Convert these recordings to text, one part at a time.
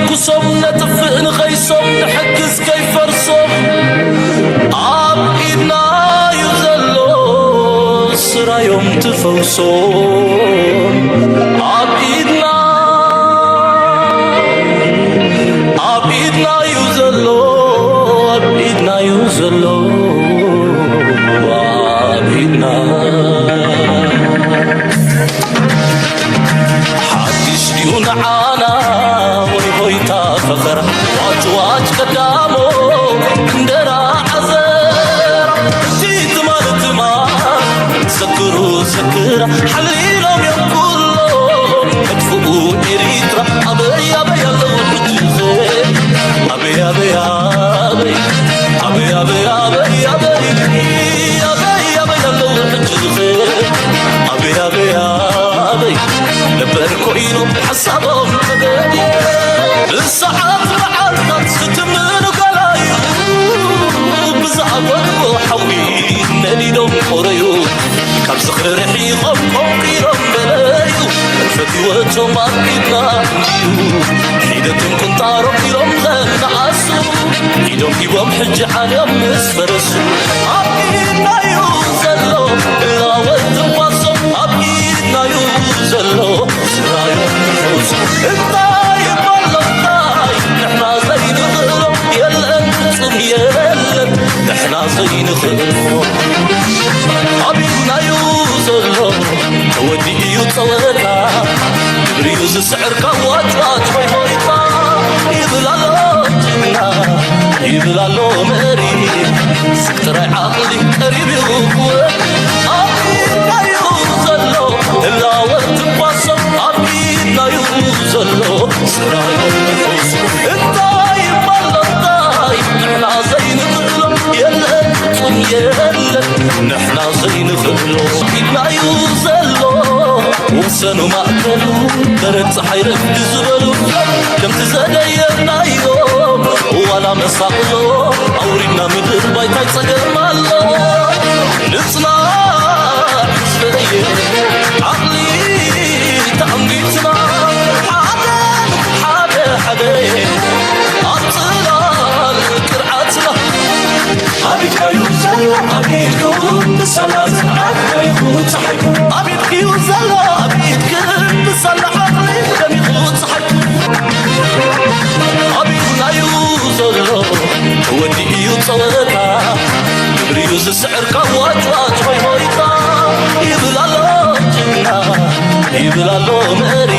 ኩሶም ነጥፍእ ንኸይሶም ንሕግዝ ከይፈርሶም ኣብ ኢድና እዩ ዘሎ ስራዮም ትፈውሶም ኣብ ኢድና ኣብ ኢድና እዩ ዘሎ ኣብ ኢድና እዩ ዘሎ ኣብ ኢድና ሓድሽ ድዩ ንዓና ወይ ሆይታ ፈኸራ ዋጭ ዋጭ ቀዳሞ እንደራ ዓዘራ እቲ ትማል ትማል ዘክሩ ዘክራ ሓሊሎም እዮም ኩሎም መጥፍኡ ኤሪትራ ኣበይ ኣበይ ኣለዉ ሕጂ ኣበይ ኣበይ ኣበይ ኣበይ ኣበይ ኣበይ ኣበይ ኣበይ ኣበይ ኣለዉ ሕጂ ኣበይ ኣበይ ኣበይ ነበር ኮይኖም ሓሳቦም ተገዲ ብሰዓት መዓልታት ዝትምኑ ገላዩ ብዝኣጎድቦ ሓዊ ነዲዶም ቆረዩ ካብ ዝኽሪ ርሒቖም ቆንቂሮም በለዩ ፈትወቶም ኣብ ኢድና እዩ ሒደቶም ቁንጣሮም ኢሎም ዘነኣሱ ኢዶም ሂቦም ሕጂ ዓልዮም ምስ ፈረሱ ኣብ ኢድና እዩ ዘሎ እላወት ትንፋሶም ኣብ ኢድና እዩ ዘሎ ስራዮም ፈውሱ እንታይ ይባሎ እንታይ ንሕና ዘይንኽእሎ የለን ፍጹም የለን ንሕና ዘይንኽእሎ ኣብ ኢድና እዩ ዘሎ ተወዲኡ እዩ ጸወታ ግብሪ እዩ ዝስዕር ካብ ዋጭዋጭ ሆይ ሆይታ ይብል ኣሎ ጅግና ይብል ኣሎ መሪ ስግ ጥራይ ዓቕሊ ቀሪብ እዩ ክወድ ኣብ ኢድና እዩ ዘሎ ህላወ ትንፋሶም ኣብ ኢድና እዩ ዘሎ ስራዮ ፈውሱ እንታይ ይባል እንታይ ንሕና ዘይንኽእሎ የለን ፍጹም የለን ንሕና ዘይንኽእሎ ኢድና እዩ ዘሎ ወሰኑ ማእከሉ በረድ ፀሓይ ረፍዲ ዝበሉ ከምቲ ዘደየብናዮ ዋላ መሳቕሎ ኣውሪድና ምድር ባይታይ ፀገም ኣሎ ንፅናዕ ህዝበየ ዓቕሊ ተኣንጊትና ሓደ ሓደ ሓደ ኣብ ፅላል ቅርዓትና ኣቢድካዩ ዘሎ ኣቢድኩ ብሰላ ዝንዓት ገይኹ ፀሓይኩ ኣቢድክዩ ዘሎ ኣቢድክ ብሰላ ዓቕሊ ደሚኹ ፀሓይኩ ኣቢድናዩ ዘሎ ተወዲኡ እዩ ፀወታ ግብሪዩ ዝስዕር ካብ ዋጭዋጭ ሆይ ሆይታ ይብል ኣሎ ጅግና ይብል ኣሎ መሪ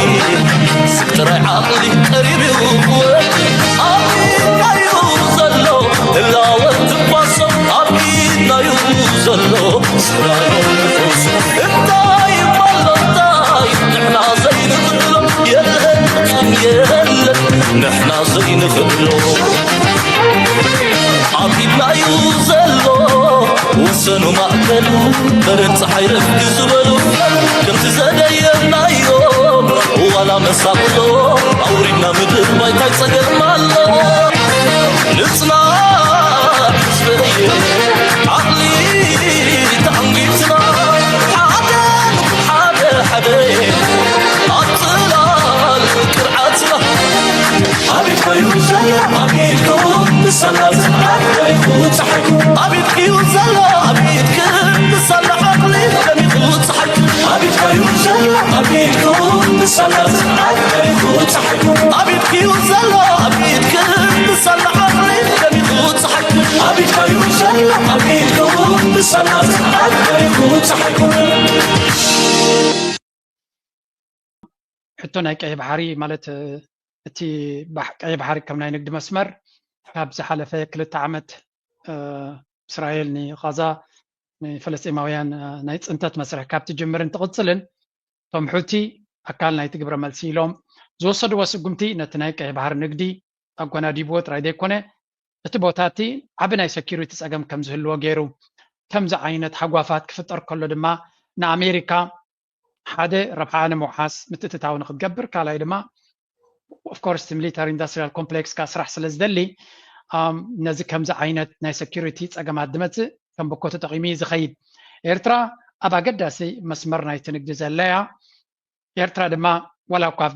ስግ ጥራይ ዓቕሊ ቀሪብ እዩ ክወድ ኣብ ኢድናዩ ዘሎ ህላወ ትንፋሶም ኣብ ኢድናዩ ዘሎ ስራዮ ፈውሱ እንታይ ይባሎ እንታይ ንሕና ዘይንኽእሎ የለን ፍጹም የለን ንሕና ዘይንኽእሎ ኣብ ኢድናዩ ዘሎ ወሰኑ ማእከሉ በረድ ፀሓይ ረፍዲ ዝበሉ ከምቲ ዘደየብናዮ ዋላ መሳቕሎ ኣውሪድና ምድር ባይታይ ፀገም ኣሎ ንፅናዕ ህዝበየ ዓቕሊ ተዓንጊትና ሓደ ሓደ ሓደ ኣብ ፅላል ቅርዓትና ኣቤት ኮይኑ ዘሎ ኣቤት ክቡር ንሰላ ዝዓት ኮይኑ ፀሓይኩ ኣቤት ክዩ ዘሎ ኣቤት ክብር ንሰላ ዓቕሊ ደሚቑ ፀሓይኩ ኣቤት ኮይኑ ዘሎ ኣቤት ክቡር ንሰላ ዝዓት ኮይኑ ፀሓይኩ ኣቤት ክዩ ዘሎ ኣቤት ክብር ንሰላ ዓቕሊ ደሚቑ ፀሓይኩ ኣቤት ኮይኑ ዘሎ ኣቤት ክቡር ንሰላ ዝዓት ኮይኑ ፀሓይኩ ሕቶ ናይ ቀይ ባሕሪ ማለት እቲ ቀይ ባሕሪ ከም ናይ ንግዲ መስመር ካብ ዝሓለፈ ክልተ ዓመት እስራኤል ንቓዛ ንፈለስጢማውያን ናይ ፅንተት መስርሕ ካብ ትጅምርን ትቕፅልን እቶም ሑቲ ኣካል ናይቲ ግብረ መልሲ ኢሎም ዝወሰድዎ ስጉምቲ ነቲ ናይ ቀይ ባሕሪ ንግዲ ኣጓናዲብዎ ጥራይ ዘይኮነ እቲ ቦታ እቲ ዓቢ ናይ ሰኪሪቲ ጸገም ከም ዝህልዎ ገይሩ። ከምዚ ዓይነት ሃጓፋት ክፍጠር ከሎ ድማ ንኣሜሪካ ሓደ ረብሓ ንምውሓስ ምትእትታው ንክትገብር ካልኣይ ድማ of course military industrial complex ካ ስራሕ ስለ ዝደሊ ነዚ ከምዚ ዓይነት ናይ ሰኪሪቲ ጸገማት ዝመጽእ ከም ብኮ ተጠቒሙ እዩ ዝኸይድ። ኤርትራ ኣብ ኣገዳሲ መስመር ናይቲ ንግዲ ዘለያ ኤርትራ ድማ ዋላ እኳ ኣፍ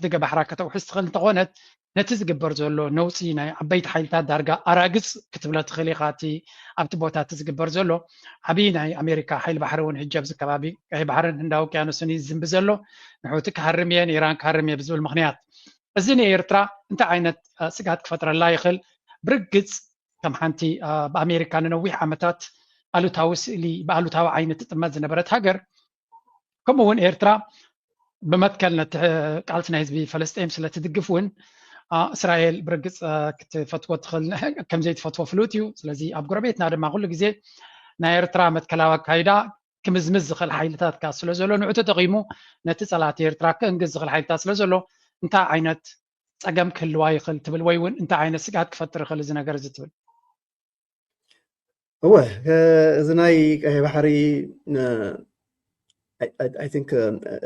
ደገ ባሕራ ከተውሕስ ትኽእል እንተኾነት፣ ነቲ ዝግበር ዘሎ ነውፂ ናይ ዓበይቲ ሓይልታት ዳርጋ ኣራግፅ ክትብሎ ትኽእል ኢኻ። እቲ ኣብቲ ቦታ እቲ ዝግበር ዘሎ ዓብዪ ናይ ኣሜሪካ ሓይሊ ባሕሪ እውን ሕጂ ኣብዚ ከባቢ ቀይ ባሕርን ህንዳዊ ውቅያኖስን እዩ ዝዝንቢ ዘሎ። ንሕውቲ ክሃርም እየ፣ ንኢራን ክሃርም እየ ብዝብል ምኽንያት፣ እዚ ንኤርትራ እንታይ ዓይነት ስግኣት ክፈጥረላ ይኽእል? ብርግፅ ከም ሓንቲ ብኣሜሪካ ንነዊሕ ዓመታት ኣሉታዊ ስእሊ ብኣሉታዊ ዓይኒ ትጥመት ዝነበረት ሃገር፣ ከምኡ እውን ኤርትራ ብመትከል ነቲ ቃልሲ ናይ ህዝቢ ፈለስጤም ስለ ትድግፍ እውን እስራኤል ብርግፅ ክትፈትዎ ትኽእል፣ ከም ዘይትፈትዎ ፍሉጥ እዩ። ስለዚ ኣብ ጎረቤትና ድማ ኩሉ ግዜ ናይ ኤርትራ መትከላዊ ኣካይዳ ክምዝምዝ ዝኽእል ሓይልታት ከኣ ስለ ዘሎ፣ ንዑ ተጠቒሙ ነቲ ጸላእቲ ኤርትራ ክእንግድ ዝኽእል ሓይልታት ስለ ዘሎ፣ እንታይ ዓይነት ጸገም ክህልዋ ይኽእል ትብል፣ ወይ እውን እንታይ ዓይነት ስግኣት ክፈጥር ይኽእል እዚ ነገር እዚ ትብል? እወ፣ እዚ ናይ ቀይ ባሕሪ I think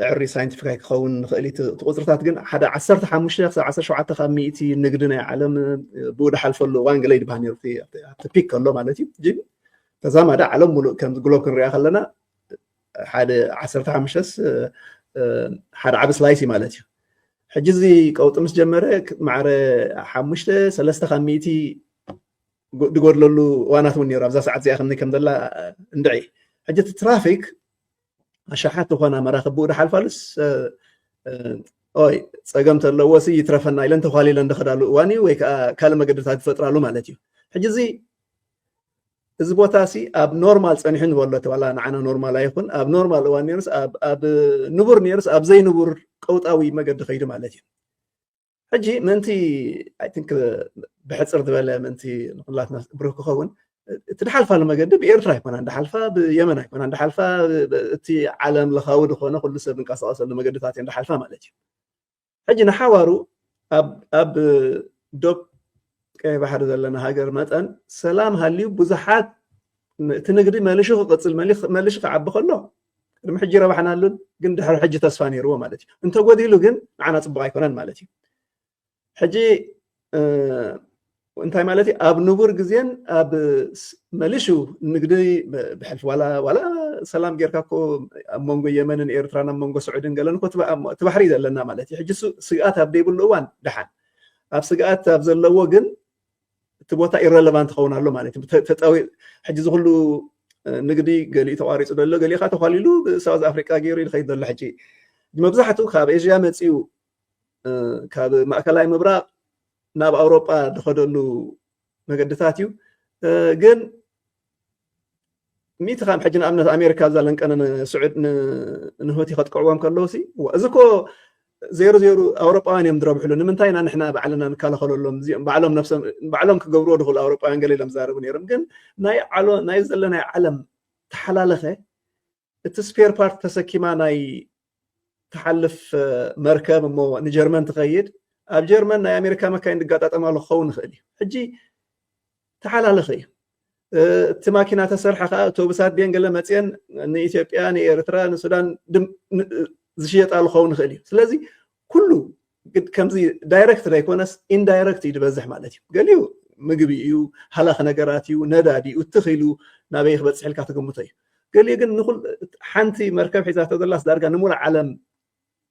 እዕሪ ሳይንቲፊካይ ክኸውን ንኽእል እዩ። እቲ ቁፅርታት ግን ሓደ ዓሰርተ ሓሙሽተ ክሳብ ዓሰርተ ሸውዓተ ካብ ሚእቲ ንግዲ ናይ ዓለም ብኡ ድሓልፈሉ እዋን ገለ ይድባህ ነይሩ ኣብቲ ፒክ ከሎ ማለት እዩ። ተዛማዳ ዓለም ሙሉእ ከም ግሎብ ክንሪኣ ከለና ሓደ ዓሰርተ ሓሙሽተስ ሓደ ዓቢ ስላይስ እዩ ማለት እዩ። ሕጂ እዚ ቀውጢ ምስ ጀመረ ማዕረ ሓሙሽተ ሰለስተ ካብ ሚእቲ ድጎድለሉ እዋናት እውን ነይሩ። ኣብዛ ሰዓት እዚኣ ከምኒ ከም ዘላ እንድዒ። ሕጂ እቲ ትራፊክ ኣሻሓት ዝኾና መራኽብ ብኡ ድሓልፋሉስ ኦይ ጸገም ተለዎ ሲ ይትረፈና ኢለን ተኳሊለን ዝኸዳሉ እዋን እዩ፣ ወይ ከዓ ካልእ መገድታት ዝፈጥራሉ ማለት እዩ። ሕጂ እዚ እዚ ቦታ ሲ ኣብ ኖርማል ጸኒሑ ንበሎ ተባላ ንዓና ኖርማል ኣይኹን፣ ኣብ ኖርማል እዋን ነይሩስ ኣብ ንቡር ነይሩስ ኣብ ዘይንቡር ቀውጣዊ መገዲ ከይዱ ማለት እዩ። ሕጂ ምእንቲ I think ብሕፅር ዝበለ ምእንቲ ንኩላትና ብሩህ ክኸውን እቲ ድሓልፋሉ መገዲ ብኤርትራ ኣይኮናን ድሓልፋ ብየመን ኣይኮናን ድሓልፋ እቲ ዓለም ለኻዊ ዝኾነ ኩሉ ሰብ ዝንቀሳቀሰሉ መገድታት እዮም ድሓልፋ ማለት እዩ። ሕጂ ንሓዋሩ ኣብ ዶብ ቀይ ባሕሪ ዘለና ሃገር መጠን ሰላም ሃልዩ ብዙሓት እቲ ንግዲ መሊሹ ክቅፅል መሊሹ ክዓቢ ከሎ ቅድሚ ሕጂ ረባሕናሉን ግን ድሕሪ ሕጂ ተስፋ ነይርዎ ማለት እዩ። እንተጎዲሉ ግን ንዓና ፅቡቅ ኣይኮነን ማለት እዩ። ሕጂ እንታይ ማለት እዩ? ኣብ ንቡር ግዜን ኣብ መሊሹ ንግዲ ብሕልፊ ዋላ ዋላ ሰላም ጌርካ እኮ ኣብ መንጎ የመንን ኤርትራን ኣብ መንጎ ስዑድን ገለን እኮ እቲ ባሕሪ እዩ ዘለና ማለት እዩ። ሕጂ ስግኣት ኣብ ዘይብሉ እዋን ደሓን፣ ኣብ ስግኣት ኣብ ዘለዎ ግን እቲ ቦታ ኢረለቫንት ክኸውን ኣሎ ማለት እዩ። ተጠዊ ሕጂ ዝኩሉ ንግዲ ገሊኡ ተቋሪፁ ዘሎ ገሊኡ ከዓ ተኳሊሉ ብሳውዝ ኣፍሪቃ ገይሩ ይኸይድ ዘሎ። ሕጂ መብዛሕትኡ ካብ ኤዥያ መፂኡ ካብ ማእከላይ ምብራቕ ናብ ኣውሮጳ ዝኸደሉ መገድታት እዩ። ግን ሚእቲ ካብ ሕጂ ንኣብነት ኣሜሪካ ኣብዛ ለንቀነ ንስዑድ ንሁቲ ከጥቅዕዎም ከለዉ ሲ እዚ እኮ ዜሩ ዜሩ ኣውሮጳውያን እዮም ዝረብሕሉ። ንምንታይ ኢና ንሕና ባዕልና ንከላኸለሎም? እዚኦም ባዕሎም ነብሶም ባዕሎም ክገብርዎ ድኽእሉ ኣውሮጳውያን ገለ ኢሎም ዝዛረቡ ነይሮም። ግን ናይ ዓሎ ናይ ዘሎ ናይ ዓለም ተሓላለኸ እቲ ስፔር ፓርት ተሰኪማ ናይ ትሓልፍ መርከብ እሞ ንጀርመን ትኸይድ ኣብ ጀርመን ናይ ኣሜሪካ መካይን ዝጋጣጠማሉ ክኸውን ይኽእል እዩ። ሕጂ ተሓላለኸ እዩ። እቲ ማኪና ተሰርሐ ከዓ ኣውቶቡሳት ድየን ገለ መፅየን ንኢትዮጵያ ንኤርትራ ንሱዳን ዝሽየጣሉ ክኸውን ይኽእል እዩ። ስለዚ ኩሉ ከምዚ ዳይረክት ዘይኮነስ ኢንዳይረክት እዩ ዝበዝሕ ማለት እዩ። ገሊኡ ምግቢ እዩ፣ ሃላኽ ነገራት እዩ፣ ነዳዲ እዩ፣ ትኽ ኢሉ ናበይ ክበፅሕ ኢልካ ትግምቶ እዩ። ገሊኡ ግን ንኩል ሓንቲ መርከብ ሒዛቶ ዘላስ ዳርጋ ንሙሉእ ዓለም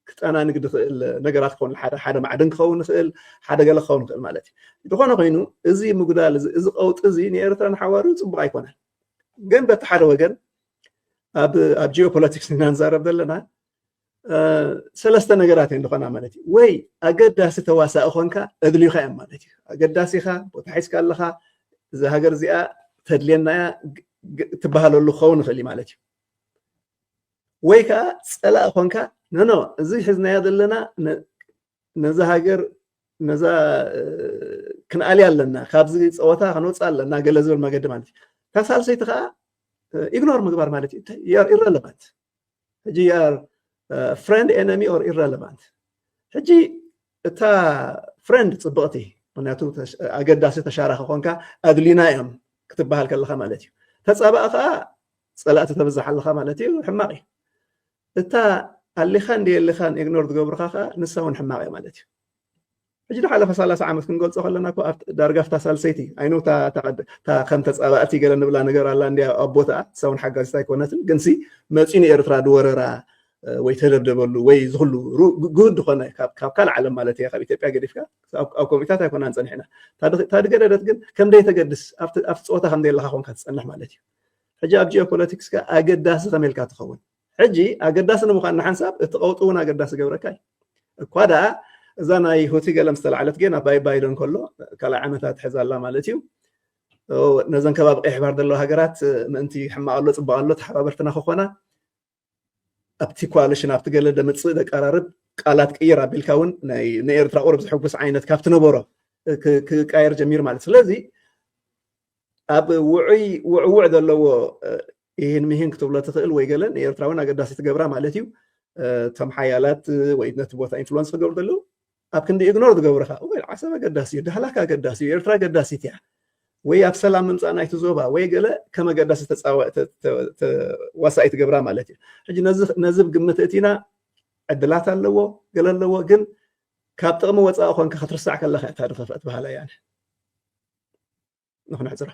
ክጠናንግ ዝኽእል ነገራት ክኸውን ሓደ ሓደ ማዕድን ክኸውን ይኽእል ሓደ ገለ ክኸውን ይኽእል ማለት እዩ። ዝኾነ ኮይኑ እዚ ምጉዳል እዚ ቀውጢ እዚ ንኤርትራ ንሓዋሩ ፅቡቅ ኣይኮነን። ግን በቲ ሓደ ወገን ኣብ ጂኦፖለቲክስ ኢና ንዛረብ ዘለና ሰለስተ ነገራት እየን ዝኾና ማለት እዩ። ወይ ኣገዳሲ ተዋሳኢ ኾንካ ኣድልዩካ እዮም ማለት እዩ። ኣገዳሲ ኢኻ፣ ቦታ ሒዝካ ኣለኻ፣ እዛ ሃገር እዚኣ ተድልየና እያ ትበሃለሉ ክኸውን ይኽእል እዩ ማለት እዩ። ወይ ከዓ ፀላኢ ኾንካ ኖኖ እዚ ሒዝናዮ ዘለና ነዛ ሃገር ነዛ ክንኣልያ ኣለና፣ ካብዚ ፀወታ ክንወፅእ ኣለና ገለ ዝብል መገዲ ማለት እዩ። እታ ሳልሰይቲ ከዓ ኢግኖር ምግባር ማለት እዩ። ኢረለቫንት ሕጂ you are friend enemy or irrelevant። ሕጂ እታ ፍሬንድ ፅብቕቲ ምክንያቱ ኣገዳሲ ተሻራኺ ኮንካ ኣድሊና እዮም ክትበሃል ከለካ ማለት እዩ። ተፃባኢ ከዓ ፀላእቲ ተብዛሕ ኣለካ ማለት እዩ፣ ሕማቕ እዩ። እታ ኣሊኻን ደየሊኻን ኢግኖር ዝገብሩካ ከዓ ንሳ እውን ሕማቕ እያ ማለት እዩ። ሕጂ ዝሓለፈ ሰላሳ ዓመት ክንገልፆ ከለና እኮ ኣብ ዳርጋ ፍታ ሳልሰይቲ ኣይኑ እታ ከም ተፃባእቲ ገለ ንብላ ነገር ኣላ እንዲያ ኣብ ቦታኣ እሳ እውን ሓጋዚት ኣይኮነትን ግንሲ መፂኡ ንኤርትራ ድወረራ ወይ ተደብደበሉ ወይ ዝኩሉ ግሁድ ዝኾነ ካብ ካልእ ዓለም ማለት እያ፣ ካብ ኢትዮጵያ ገዲፍካ ኣብ ኮሚታት ኣይኮናን ፀኒሕና። ታድገደደት ግን ከም ደይተገድስ ኣብቲ ፀወታ ከም ደየለካ ኮንካ ትፀንሕ ማለት እዩ። ሕጂ ኣብ ጂኦፖለቲክስ ከ ኣገዳሲ ከመይ ኢልካ ትኸውን? ሕጂ ኣገዳሲ ንምዃን ንሓንሳብ እቲ ቀውጢ እውን ኣገዳሲ ገብረካ እዩ። እኳ ደኣ እዛ ናይ ሁቲ ገለም ዝተላዕለት ግን ኣባይ ባይደን ከሎ ካልኣይ ዓመታ ትሕዛ ኣላ ማለት እዩ። ነዘን ከባቢ ቀይሕ ባሕሪ ዘለዋ ሃገራት ምእንቲ ሕማቕ ኣሎ ፅቡቕ ኣሎ ተሓባበርትና ክኾና ኣብቲ ኮኣሊሽን ኣብቲ ገለ ደምፅእ ደቀራርብ ቃላት ቅይር ኣቢልካ እውን ንኤርትራ ቁሩብ ዝሕጉስ ዓይነት ካብቲ ነበሮ ክቃየር ጀሚሩ ማለት። ስለዚ ኣብ ውዑይ ውዕውዕ ዘለዎ ይህን ምሂን ክትብሎ ትኽእል ወይ ገለ ንኤርትራ እውን ኣገዳሲ ትገብራ ማለት እዩ። እቶም ሓያላት ወይ ነቲ ቦታ ኢንፍሉወንስ ክገብሩ ዘለዉ ኣብ ክንዲ ኢግኖር ዝገብርኻ ወይ ዓሰብ ኣገዳሲ እዩ፣ ዳህላክ ኣገዳሲ እዩ፣ ኤርትራ ኣገዳሲት እያ ወይ ኣብ ሰላም ምምፃእ ናይቲ ዞባ ወይ ገለ ከም ኣገዳሲ ተዋሳኢ ትገብራ ማለት እዩ። ሕጂ ነዚ ብግምት እቲና ዕድላት ኣለዎ ገለ ኣለዎ፣ ግን ካብ ጥቕሚ ወፃኢ ኮንካ ክትርሳዕ ከለካ እታ ድኸፍአት በሃላ እያ። ንክነሕፅራ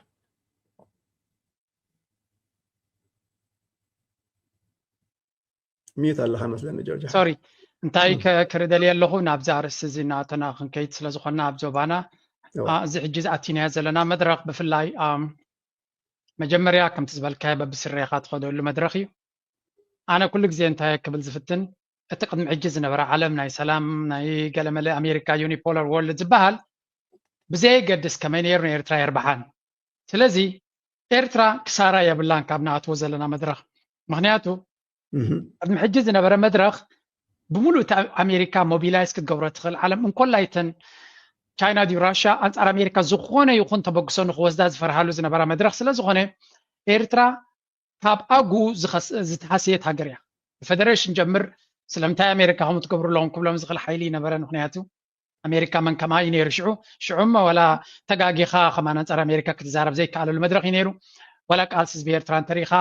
ሚዩት ኣለኻ መስለኒ ጆርጅ። ሶሪ እንታይ ክርደልየ ኣለኹ ናብዚ ኣርእስቲ እዚ እናተና ክንከይድ ስለ ዝኾንና ኣብ ዞባና እዚ ሕጂ ዝኣቲናዮ ዘለና መድረኽ ብፍላይ መጀመርያ ከምቲ ዝበልካዮ በብስሬኻ ትኸደሉ መድረኽ እዩ። ኣነ ኩሉ ግዜ እንታይ ክብል ዝፍትን እቲ ቅድሚ ሕጂ ዝነበረ ዓለም ናይ ሰላም ናይ ገለመለ ኣሜሪካ ዩኒፖላር ወርልድ ዝበሃል ብዘየገድስ ከመይ ነይሩ ንኤርትራ የርብሓን። ስለዚ ኤርትራ ክሳራ የብላን ካብ ንኣትዎ ዘለና መድረኽ። ምክንያቱ ቅድሚ ሕጂ ዝነበረ መድረኽ ብምሉእ እቲ ኣሜሪካ ሞቢላይዝ ክትገብሮ ትኽእል ዓለም እንኮላይ እተን ቻይና ድዩ ራሽያ ኣንፃር ኣሜሪካ ዝኾነ ይኹን ተበግሶ ንክወስዳ ዝፈርሃሉ ዝነበራ መድረኽ ስለ ዝኾነ ኤርትራ ካብ ኣጉ ዝተሃስየት ሃገር እያ። ብፈደሬሽን ጀምር ስለምንታይ ኣሜሪካ ከምኡ ትገብሩ ኣለኹም ክብሎም ዝኽእል ሓይሊ ይነበረን። ምክንያቱ ኣሜሪካ መን ከማ እዩ ነይሩ ሽዑ። ሽዑ እሞ ዋላ ተጋጊኻ ከማን ኣንፃር ኣሜሪካ ክትዛረብ ዘይከኣለሉ መድረኽ እዩ ነይሩ። ዋላ ቃልሲ ህዝቢ ኤርትራ እንተሪኢኻ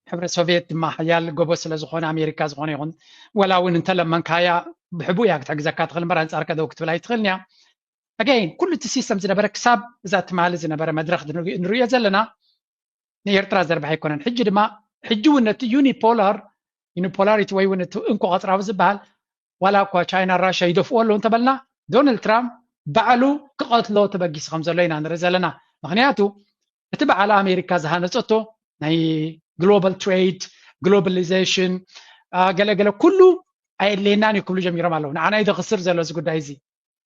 ሕብረት ሶቪየት ድማ ሓያል ጎቦ ስለ ዝኾነ ኣሜሪካ ዝኾነ ይኹን ዋላ እውን እንተለመንካያ ብሕቡእ እያ ክትሕግዘካ ትኽእል እምበር ኣንፃርካ ደው ክትብል ኣይትኽእልን እያ። ኣገይን ኩሉ እቲ ሲስተም ዝነበረ ክሳብ እዛ ትማሊ ዝነበረ መድረኽ ንሪኦ ዘለና ንኤርትራ ዘርብሕ ኣይኮነን። ሕጂ ድማ ሕጂ እውን ነቲ ዩኒፖላር ዩኒፖላሪቲ ወይ እውን እቲ እንኮ ቀፅራዊ ዝበሃል ዋላ እኳ ቻይና ራሽያ ይደፍኦ ኣለዉ እንተበልና ዶናልድ ትራምፕ ባዕሉ ክቐትሎ ተበጊሱ ከም ዘሎ ኢና ንርኢ ዘለና። ምክንያቱ እቲ በዓል ኣሜሪካ ዝሃነፀቶ ናይ ግሎባል ትሬድ ግሎባሊዜሽን ገለገለ ኩሉ ኣየድልየናን እዩ ክብሉ ጀሚሮም ኣለዉ። ንዓና እዩ ዘኽስር ዘሎ እዚ ጉዳይ እዚ።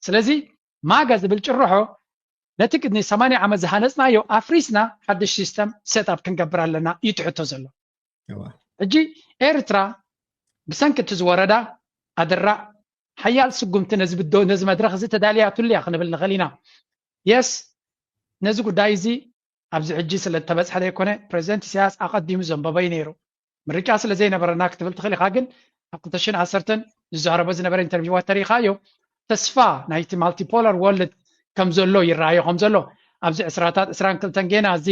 ስለዚ ማጋ ዝብል ጭርሖ ነቲ ቅድሚ ሰማንያ ዓመት ዝሃነፅናዮ ኣፍሪስና ሓድሽ ሲስተም ሴት ኣፕ ክንገብር ኣለና እዩ ትሕቶ ዘሎ። ሕጂ ኤርትራ ብሰንኪ እቲ ዝወረዳ ኣደራዕ ሓያል ስጉምቲ ነዚ መድረኽ እዚ ተዳልያትሉ እያ ክንብል ንኽእል ኢና። የስ ነዚ ጉዳይ እዚ ኣብዚ ሕጂ ስለ እተበፅሐ ዘይኮነ ፕሬዚደንት ኢሳያስ ኣቐዲሙ ዘንበቦ እዩ ነይሩ። ምርጫ ስለ ዘይነበረና ክትብል ትኽእል ኢኻ፣ ግን ኣብ ክልተ ሽሕን ዓሰርተን ዝዛረቦ ዝነበረ ኢንተርቪዋት ተሪኢኻዮ ተስፋ ናይቲ ማልቲፖላር ወርልድ ከም ዘሎ ይረኣዮ ከም ዘሎ ኣብዚ ዕስራታት ዕስራን ክልተን ጌና እዚ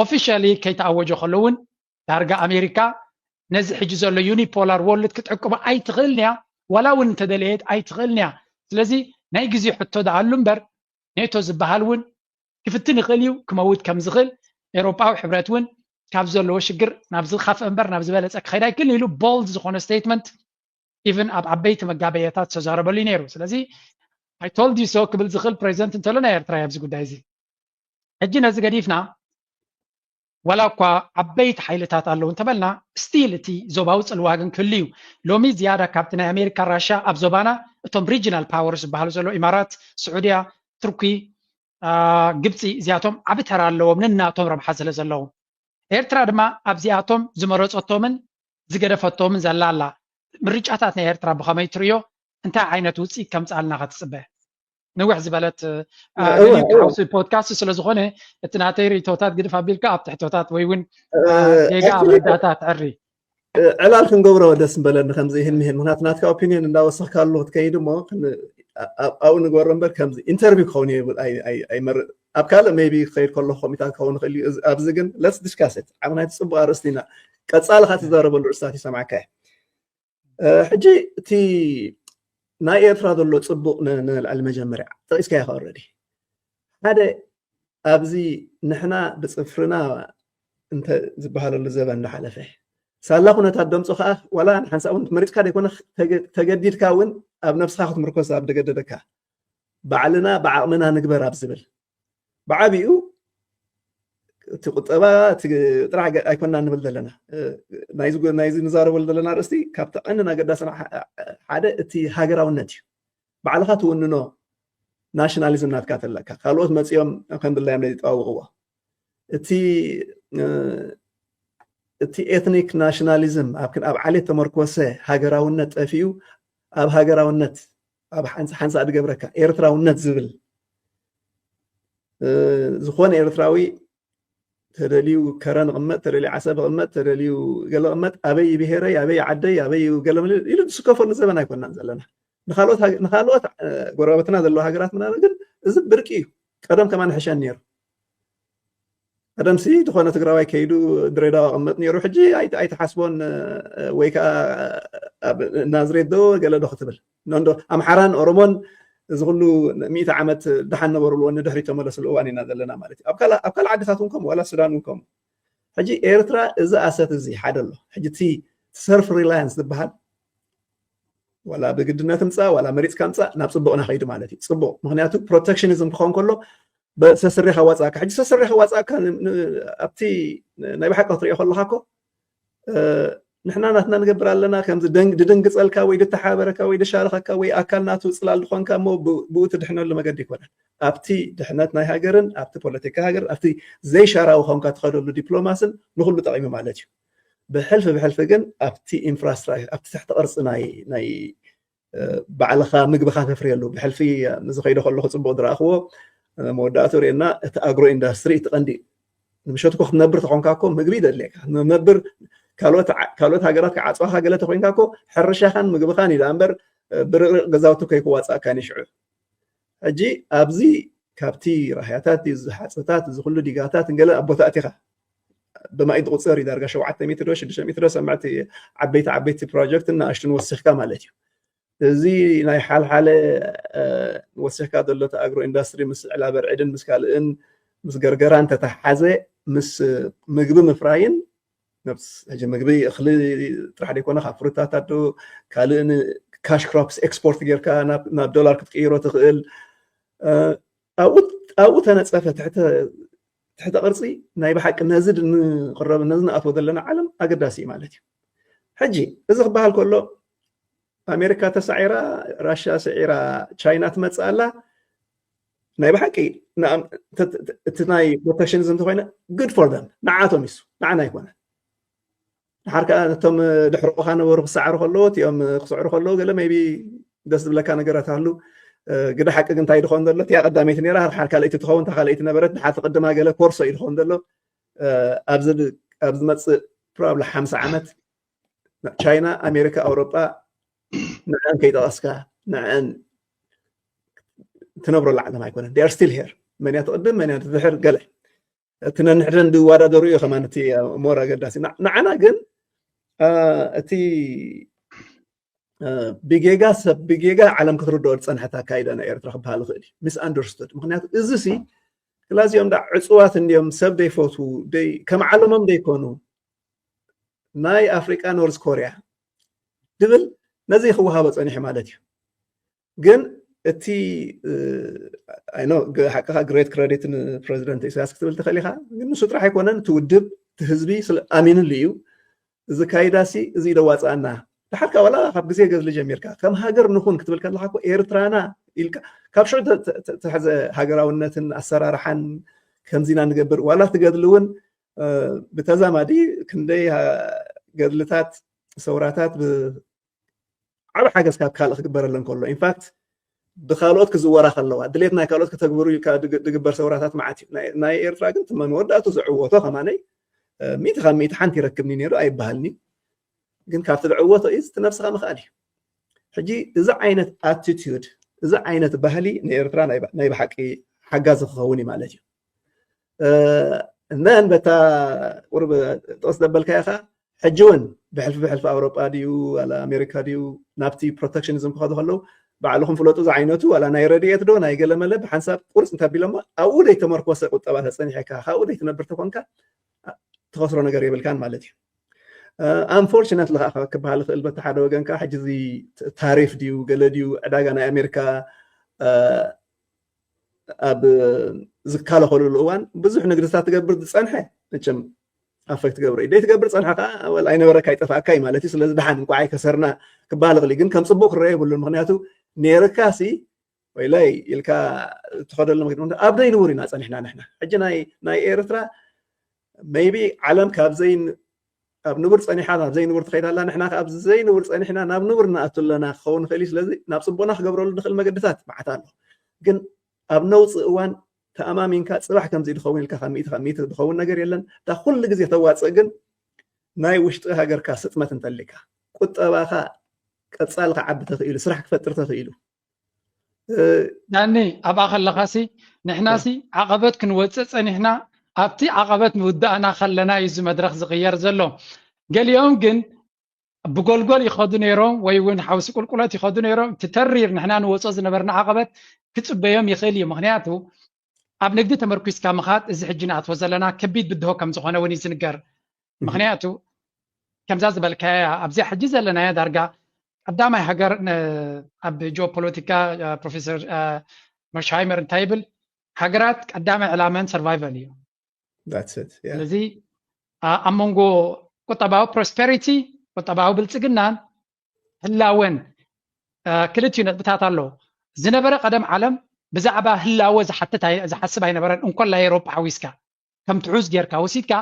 ኦፊሻሊ ከይተኣወጀ ከሎ እውን ዳርጋ ኣሜሪካ ነዚ ሕጂ ዘሎ ዩኒፖላር ወርልድ ክትዕቅቦ ኣይትኽእልን እያ፣ ዋላ እውን እንተደለየት ኣይትኽእልን እያ። ስለዚ ናይ ግዜ ሕቶ ደኣሉ እምበር ኔቶ ዝበሃል እውን ክፍትን ይኽእል እዩ፣ ክመውት ከም ዝኽእል ኤውሮጳዊ ሕብረት እውን ካብ ዘለዎ ሽግር ናብ ዝኸፍአ እምበር ናብ ዝበለፀ ክኸይድ ኣይክእልን ኢሉ ቦልድ ዝኾነ ስቴትመንት ኢቭን ኣብ ዓበይቲ መጋበያታት ዝተዛረበሉ እዩ ነይሩ። ስለዚ I told you so ክብል ዝኽእል ፕሬዚደንት እንተሎ ናይ ኤርትራ ኣብዚ ጉዳይ እዚ። ሕጂ ነዚ ገዲፍና ዋላ እኳ ዓበይቲ ሓይልታት ኣለዉ እንተበልና ስቲል እቲ ዞባዊ ፅልዋ ግን ክህሉ እዩ። ሎሚ ዝያዳ ካብቲ ናይ ኣሜሪካ ራሻ ኣብ ዞባና እቶም ሪጂናል ፓወር ዝበሃሉ ዘሎ ኢማራት፣ ስዑድያ፣ ቱርኪ፣ ግብፂ እዚኣቶም ዓቢ ተራ ኣለዎም ንናቶም ረብሓ ስለ ዘለዎም። ኤርትራ ድማ ኣብዚኣቶም ዝመረፀቶምን ዝገደፈቶምን ዘላ ኣላ። ምርጫታት ናይ ኤርትራ ብኸመይ ትርእዮ? እንታይ ዓይነት ውፅኢት ከምፅኣልና ከትፅበ? ንውሕ ዝበለት ሓውሲ ፖድካስት ስለ ዝኾነ እቲ ናተይ ርእቶታት ግድፍ ኣቢልካ ኣብ ትሕቶታት ወይ እውን ጌጋ ኣብ ርዳታ ትዕሪ። ዕላል ክንገብሮ ደስ ምበለኒ ከምዚ ይህን ምሂን፣ ምክንያቱ ናትካ ኦፒኒየን እንዳወሰኽካሉ ክትከይድ እሞ ኣብኡ ንግበሮ እምበር ከምዚ ኢንተርቪው ክኸውን ይብል ኣይመርጥ። ኣብ ካልእ ሜይቢ ክኸይድ ከሎ ኮሚታት ክኸውን ይኽእል እዩ። ኣብዚ ግን ለትስ ዲስካስ ኢት ዓብ ናይ ጽቡቕ ኣርእስቲ ኢና። ቀጻሊ ካ ትዛረበሉ ርእስታት ይሰምዓካ እየ። ሕጂ እቲ ናይ ኤርትራ ዘሎ ጽቡቕ ንልዕሊ መጀመርያ ጠቂስካዮ ኦረዲ ሓደ ኣብዚ ንሕና ብጽፍርና እንተ ዝበሃለሉ ዘበን እንዳሓለፈ ሳላ ኩነታት ደምፁ ከዓ ዋላ ንሓንሳእ እውን መሪፅካ ዘይኮነ ተገ- ተገዲድካ እውን ኣብ ነብስኻ ክትምርኮስ ኣብ ደገደደካ ባዕልና ብዓቕምና ንግበር ኣብ ዝብል ብዓቢኡ እቲ ቁጠባ እቲ ጥራሕ ገ- ኣይኮንና ንብል ዘለና ናይዚ ናይዚ ንዛረበሉ ዘለና ርእስቲ ካብቲ ቀንድን ኣገዳስን ሓደ እቲ ሃገራውነት እዩ። ባዕልኻ ትውንኖ ናሽናሊዝም ናትካ ተለካ ካልኦት መፂኦም ከም ድላዮም ነይ ዝጠዋውቕዎ እቲ እቲ ኤትኒክ ናሽናሊዝም ኣብ ኣብ ዓሌት ተመርኮሰ ሃገራውነት ጠፊኡ ኣብ ሃገራውነት ኣብ ሓንሳ ሓንሳ ድገብረካ ኤርትራውነት ዝብል ዝኾነ ኤርትራዊ ተደልዩ ከረን ቅመጥ ተደልዩ ዓሰብ ቅመጥ ተደልዩ ገለ ቅመጥ ኣበይ ብሄረይ ኣበይ ዓደይ ኣበይ ገለመለ ኢሉ ዝስከፈሉ ዘበን ኣይኮናን ዘለና። ንካልኦት ጎረባብትና ዘለዋ ሃገራት ምናምን ግን እዚ ብርቂ እዩ። ቀደም ከማን ሕሸን ነይሩ። ቀደምሲ ዝኾነ ትግራዋይ ከይዱ ድሬዳዋ ቅመጥ ነይሩ። ሕጂ ኣይትሓስቦን ወይ ከዓ ኣብ ናዝሬት ዶ ገለ ዶ ክትብል እንዶ ኣምሓራን ኦሮሞን እዚ ኩሉ ሚእቲ ዓመት ደሓን ነበሩሉ ንድሕሪ ተመለስሉ እዋን ኢና ዘለና ማለት እዩ። ኣብ ካልእ ዓድታት እውን ከምኡ ዋላ ሱዳን እውን ከምኡ። ሕጂ ኤርትራ እዚ ኣሰት እዚ ሓደ ኣሎ። ሕጂ እቲ ሰልፍ ሪላያንስ ዝበሃል ዋላ ብግድነት ምፃእ ዋላ መሪፅካ ምፃእ ናብ ፅቡቕ ናኸይዱ ማለት እዩ። ፅቡቕ ምክንያቱ ፕሮቴክሽኒዝም ክኸውን ከሎ ሰስሬ ከዋፅኣካ ሕጂ ሰስሬ ከዋፅኣካ ኣብቲ ናይ ብሓቂ ክትሪኦ ከለካ ኮ ንሕና ናትና ንገብር ኣለና ከምዚ ድድንግፀልካ ወይ ድተሓበረካ ወይ ድሻርኸካ ወይ ኣካል ናቱ ፅላል ድኾንካ እሞ ብኡ ትድሕነሉ መገዲ ይኮነን። ኣብቲ ድሕነት ናይ ሃገርን ኣብቲ ፖለቲካ ሃገር ኣብቲ ዘይሻራዊ ኮንካ ትኸደሉ ዲፕሎማስን ንኩሉ ጠቂሙ ማለት እዩ። ብሕልፊ ብሕልፊ ግን ኣብቲ ኢንፍራስትራክቸር ኣብቲ ትሕቲ ቅርፂ ናይ ናይ ባዕልኻ ምግብኻ ተፍርየሉ ብሕልፊ ዝኸይዶ ከለኹ ፅቡቅ ዝረኣኽዎ መወዳእቱ ርእና እቲ ኣግሮ ኢንዳስትሪ እቲ ቀንዲ ምሸትኮ ክትነብር ተኾንካ ኮ ምግቢ ይደልየካ ነብር ካልኦት ሃገራት ክዓፅዋካ ገለ ተኮይንካ ኮ ሕርሻኻን ምግብኻን እዩ እምበር ብርቅሪቅ ገዛውቲ ከይክዋፃእካ ንሽዑ ሕጂ ኣብዚ ካብቲ ራህያታት ሓፅብታት እዚ ኩሉ ዲጋታት ገለ ኣቦታእቲኻ ብማይ ዝቁፀር እዩ ዳርጋ ሸውዓተ ሜትር ዶ ሽዱሽተ ሜትር ዶ ሰምዕቲ ዓበይቲ ዓበይቲ ፕሮጀክት ንኣሽቱን ወሲኽካ ማለት እዩ። እዚ ናይ ሓልሓለ ወሲኽካ ዘሎ እቲ ኣግሮ ኢንዳስትሪ ምስ ዕላበ ርዕድን ምስ ካልእን ምስ ገርገራን ተተሓሓዘ ምስ ምግቢ ምፍራይን ነብስ ሕጂ ምግቢ እኽሊ ጥራሕ ዘይኮነ ካብ ፍሩታት ኣዶ ካልእ ካሽ ክሮፕስ ኤክስፖርት ጌርካ ናብ ዶላር ክትቅይሮ ትኽእል ኣብኡ ተነፀፈ ትሕተ ቅርፂ ናይ ብሓቂ ነዚ ንቅረብ ነዚ ንኣትዎ ዘለና ዓለም ኣገዳሲ እዩ ማለት እዩ። ሕጂ እዚ ክበሃል ከሎ ኣሜሪካ ተሳዒራ ራሽያ ስዒራ ቻይና ትመፅእ ኣላ ናይ ብሓቂ እቲ ናይ ፕሮቴክሽኒዝም እንተኮይነ good for them ንዓቶም ይሱ ንዓና ኣይኮነ ድሓር ከዓ ነቶም ድሕርቑኻ ነበሩ ክሰዓሩ ከለዎ እቲኦም ክስዕሩ ከለዎ ገለ maybe ደስ ዝብለካ ነገራት ኣሉ ግደ ሓቂ ግን እንታይ ድኾን ዘሎ እቲያ ቀዳመይቲ ነራ ሓር ካልኣይቲ ትኸውን እታ ካልኣይቲ ነበረት ድሓር ትቅድማ ገለ ኮርሶ እዩ ድኾን ዘሎ ኣብዚ ዝመፅእ probably ሓምሳ ዓመት ቻይና ኣሜሪካ ኣውሮጳ ንዐን ከይጠቐስካ ንዐን ትነብረሉ ዓለም ኣይኮነን they are still here መን እያ ትቕድም መን እያ ትድሕር ገለ እቲ ነንሕድረን ዝወዳደሩ እዩ ከማን እቲ more ኣገዳሲ ንዓና ግን እቲ ብጌጋ ሰብ ብጌጋ ዓለም ክትርድኦ ዝፀንሐት ኣካይዳ ናይ ኤርትራ ክበሃል ይኽእል እዩ misunderstood ምክንያቱ እዚ ሲ ክላዚኦም ዳ ዕፅዋት እንዲዮም ሰብ ደይፈትዉ ከም ዓለሞም ደይኮኑ ናይ ኣፍሪቃ ኖርዝ ኮርያ ድብል ነዚ ክወሃቦ ፀኒሑ ማለት እዩ ግን እቲ ኣይኖ ሓቅኻ ግሬት ክረዲት ንፕረዚደንት ኢሳያስ ክትብል ትኽእል ኢኻ ግን ንሱ ጥራሕ ኣይኮነን እቲ ውድብ እቲ ህዝቢ ስለ ኣሚንሉ እዩ እዚ ካይዳሲ እዚ ደዋፅኣና ድሓርካ ዋላ ካብ ግዜ ገድሊ ጀሚርካ ከም ሃገር ንኹን ክትብል ከለካ ኮ ኤርትራና ኢልካ ካብ ሽዑ ተሕዘ ሃገራውነትን ኣሰራርሓን ከምዚና ንገብር ዋላ ትገድሊ እውን ብተዛማዲ ክንደይ ገድልታት ሰውራታት ዓብ ሓገዝ ካብ ካልእ ክግበረለን ከሎ ኢንፋክት ብካልኦት ክዝወራ ከለዋ ድሌት ናይ ካልኦት ከተግብሩ ድግበር ሰውራታት መዓት እዩ ናይ ኤርትራ ግን ትመ መወዳእቱ ዝዕወቶ ከማነይ ሚእቲ ካብ ሚእቲ ሓንቲ ይረክብኒ ነይሩ ኣይበሃልኒ ግን ካብቲ ዝዕወቶ እዩ እቲ ነብስኻ ምኽኣል እዩ ሕጂ እዚ ዓይነት ኣቲቲዩድ እዚ ዓይነት ባህሊ ንኤርትራ ናይ ብሓቂ ሓጋዚ ክኸውን እዩ ማለት እዩ እነን በታ ቁርብ ጥቕስ ዘበልካ ኢኻ ሕጂ እውን ብሕልፊ ብሕልፊ ኣውሮጳ ድዩ ዋላ ኣሜሪካ ድዩ ናብቲ ፕሮቴክሽኒዝም ክኸዱ ከለዉ ባዕልኹም ፍለጡ ዝዓይነቱ ዋላ ናይ ረድኤት ዶ ናይ ገለመለ ብሓንሳብ ቁርፅ እንተቢሎሞ ኣብኡ ደይተመርኮሰ ቁጠባ ተፀኒሐካ ካብኡ ደይትነብር ተኮንካ ተኸስሮ ነገር የብልካን ማለት እዩ ኣንፎርችነትሊ ከዓ ክበሃል ይኽእል። በቲ ሓደ ወገን ከዓ ሕጂ እዚ ታሪፍ ድዩ ገለ ድዩ ዕዳጋ ናይ ኣሜሪካ ኣብ ዝካለኸሉሉ እዋን ብዙሕ ንግድታት ትገብር ዝፀንሐ መቸም ኣፈክት ትገብር እዩ። ደይ ትገብር ፀንሐ ከዓ ወል ኣይነበረካ ይጠፋእካ እዩ ማለት እዩ። ስለዚ ደሓን እንኳዕ ኣይከሰርና ክበሃል ይኽእል እዩ። ግን ከም ፅቡቅ ክረአ የብሉን። ምክንያቱ ነይርካ ሲ ወይላይ ኢልካ ትኸደሉ መክድ ኣብ ዘይንቡር ኢና ፀኒሕና ንሕና። ሕጂ ናይ ናይ ኤርትራ ሜይቢ ዓለም ካብ ዘይ ኣብ ንቡር ፀኒሓ ናብ ዘይንቡር ትኸይድ ኣላ። ንሕና ካብ ዘይንቡር ፀኒሕና ናብ ንቡር ንኣቱ ኣለና ክኸውን ይኽእል እዩ። ስለዚ ናብ ፅቡቅና ክገብረሉ ንኽእል መገድታት መዓት ኣሎ። ግን ኣብ ነውፂ እዋን ተኣማሚንካ ፅባሕ ከምዚ ድኸውን ኢልካ ካብ ሚእቲ ካብ ሚእቲ ድኸውን ነገር የለን። እታ ኩሉ ግዜ ተዋፅእ ግን ናይ ውሽጢ ሃገርካ ስጥመት እንተሊካ ቁጠባኻ ቀፃሊ ክዓቢ ተኽኢሉ ስራሕ ክፈጥር ተኽኢሉ ዳኒ ኣብኣ ከለኻሲ ንሕናሲ ዓቐበት ክንወፅእ ፀኒሕና ኣብቲ ዓቐበት ምውዳእና ከለና እዩ እዚ መድረክ ዝቕየር ዘሎ። ገሊኦም ግን ብጎልጎል ይኸዱ ነይሮም ወይ እውን ሓውሲ ቁልቁለት ይኸዱ ነይሮም። እቲ ተሪር ንሕና ንወፅኦ ዝነበርና ዓቐበት ክፅበዮም ይኽእል እዩ። ምክንያቱ ኣብ ንግዲ ተመርኩስካ ምኻድ እዚ ሕጂ ንኣትዎ ዘለና ከቢድ ብድሆ ከም ዝኾነ እውን እዩ ዝንገር። ምክንያቱ ከምዛ ዝበልካያ ኣብዚኣ ሕጂ ዘለናያ ዳርጋ ቀዳማይ ሃገር ኣብ ጂኦፖለቲካ ፕሮፌሰር መርሽሃይመር እንታይ ይብል፣ ሃገራት ቀዳማይ ዕላመን ሰርቫይቨል እዩ። ስለዚ ኣብ መንጎ ቁጠባዊ ፕሮስፐሪቲ፣ ቁጠባዊ ብልፅግናን ህላወን ክልቲኡ ነጥብታት ኣሎ። ዝነበረ ቀደም ዓለም ብዛዕባ ህላወ ዝሓትት ዝሓስብ ኣይነበረን። እንኮላ ኤሮጳ ሓዊስካ ከም ትሑዝ ጌርካ ወሲድካ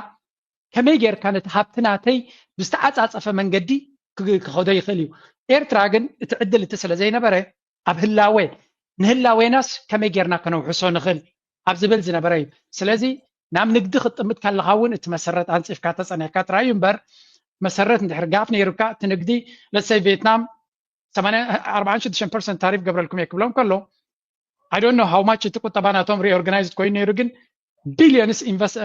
ከመይ ጌርካ ነቲ ሃብቲ ናተይ ብዝተዓፃፀፈ መንገዲ ክኸዶ ይኽእል እዩ። ኤርትራ ግን እቲ ዕድል እቲ ስለ ዘይነበረ ኣብ ህላወ ንህላዌናስ ከመይ ጌርና ከነውሕሶ ንኽእል ኣብ ዝብል ዝነበረ እዩ። ስለዚ ናብ ንግዲ ክትጥምት ከለኻ እውን እቲ መሰረት ኣንፂፍካ ተፀኒሕካ ጥራይ እዩ እምበር መሰረት እንድሕር ጋፍ ነይሩካ እቲ ንግዲ ለሰይ ቬትናም ኣርባዓን ሽዱሽተን ፐርሰንት ታሪፍ ገብረልኩም እየ ክብሎም ከሎ I don't know how much እቲ ቁጠባ ናቶም reorganized ኮይኑ ነይሩ ግን ቢልዮንስ ኢንቨስት